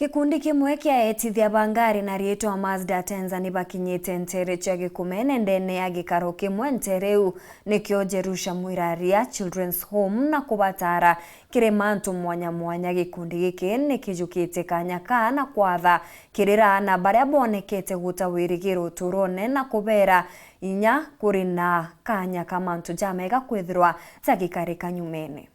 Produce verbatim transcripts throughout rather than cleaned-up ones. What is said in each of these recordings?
Gikundi kimwe kia eetithia ba ngari na riitwa Mazda Atenza ni bakinyite nteere cia Gikumene ndene ya gikaro kimwe. Nteere iu nikio Jerusha Mwiraria Children's Home na kubataara kiri mantu mwanya mwanya. Gikundi giki ni kijukite kanya kaa na kwatha kirira aana baria bonekete guta wirigiro uturone na kubeera inya kuri na kanya ka mantu jamega kwithirwa jagikarika nyumene.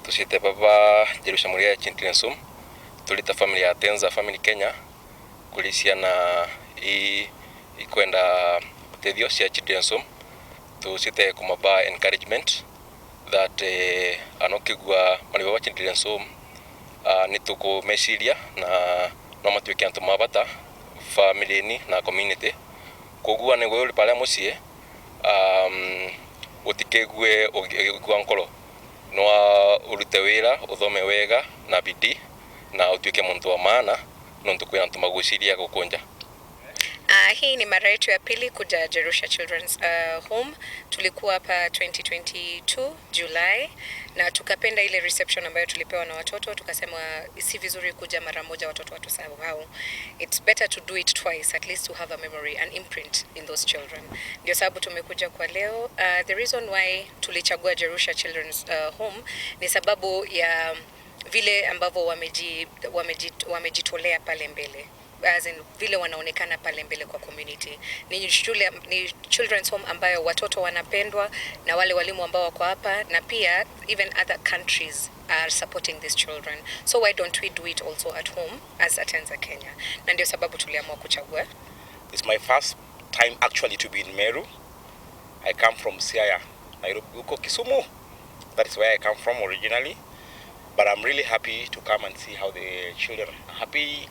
Tuciite baba Jerusha Mwiraria Children's Home, turi ta family ya Atenza Family Kenya, kuri ciana i-, ikwenda utethio cia Children's Home, tuciite kumaba encouragement that, eh, anokigua mari baba Children's Home, ah, nitukumeciria na no matuike antu ma bata family-ini na community. Kugua ni gwe uri paria mucii, um, utikegue ugi-, ugikua nkoro. Nwa urute wira, uthome wega na bidii, na utuike muntu wa maana, nontu kwina antu maguciria gukunja. Ah, hii ni mara yetu ya pili kuja Jerusha Children's, uh, Home. Tulikuwa hapa twenty twenty-two July na tukapenda ile reception ambayo tulipewa na watoto, tukasema si vizuri kuja mara moja watoto watusahau. It's better to do it twice, at least to have a memory, an imprint in those children. Ndio sababu tumekuja kwa leo. Uh, the reason why tulichagua Jerusha Children's, uh, Home ni sababu ya vile ambavyo wameji-, wameji-, wamejitolea pale mbele, as in, vile wanaonekana pale mbele kwa community. Ni shule, ni children's home ambayo watoto wanapendwa na wale walimu ambao wako hapa, na pia even other countries are supporting these children. So why don't we do it also at home as Atenza Kenya? Na ndio sababu tuliamua kuchagua. It's my first time actually to be in Meru. I come from Siaya, Nairobi, huko Kisumu. That is where I come from originally. But I'm really happy to come and see how the children are happy.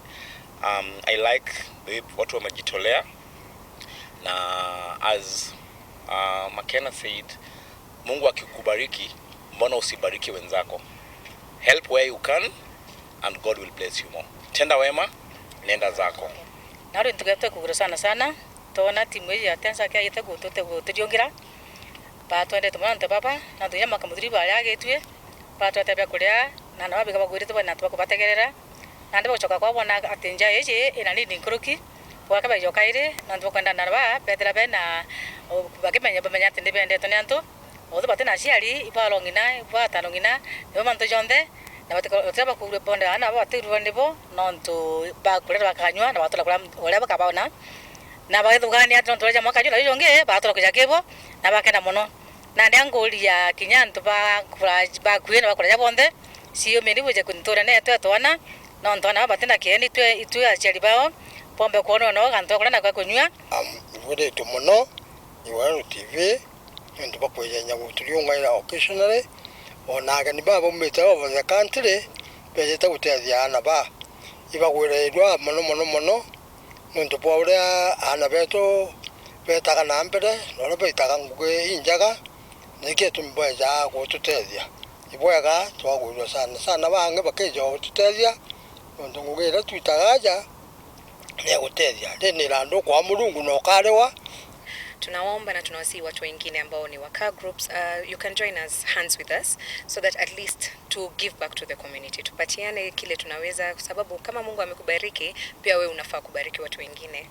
Um, I like the way watu wamejitolea. Na as, uh, Makena said, Mungu akikubariki, mbona usibariki wenzako? Help where you can and God will bless you more. Tenda wema, nenda zako. Na uri ntuge twikugura sana sana, twona timu iji ya Atenza kiajite gutute-, guturiungira. Batwendete mono antu baba, na antu kinya mwaka muthiri baria agitue, batwete bia kuria, na nabo biga bagwirite bana antu bakubategerera. Nandi bagucoka kwao bona ati nja iji ina nini nkuruki, bwaka baijo kairi, nontu bakwenda na ba bethira bena, o, bakimenya, bamenya ati ni bendetwe ni antu. Othe bati na aciari, iba arong'ina, iba atarong'ina, nibo mantu jonthe, na batika-, batira bakurua bonde, aana baba batirua nibo, nontu bakuria na bakanyua, na batura kuria, uria bakabaona. Na bagithugania ati nontu baja mwaka juu na juu jungi, batura kuja kibo, na bakena mono. Nandi anguria kinya antu ba kura-, bakui na bakuraja bonthe, ciumeni buje kuntura neetwe twana, nontu aana baba batina kieni, itwe, itwe aciari bao, bombe kwonwa noo gantu ga kuria na ga kunyua. Am, ibwendetwe mono, Iweru T V, nontu bwa kwija inya guturiungaira occasionally, ona ageni baa baumite all over the country, bejite gutethia aana baa. Ibagwirirwa mono, mono, mono, nontu bwa uria aana betu betaga na mbere, na uria baitaga ngugi injega, na iki gitumi bwejaa gututethia. Ibwega, twagwirua sana sana, bangi bakija gututethia, nontu ngugi iria twitaga aja, ni ya gutethia. Ri ni irandu kwa Murungu na ukariwa. Tunawaomba na tunawasihi watu wengine ambao ni wa car groups, uh, you can join us, hands with us, so that at least to give back to the community. Tupatiane kile tunaweza, kwa sababu kama Mungu amekubariki, pia wewe unafaa kubariki watu wengine.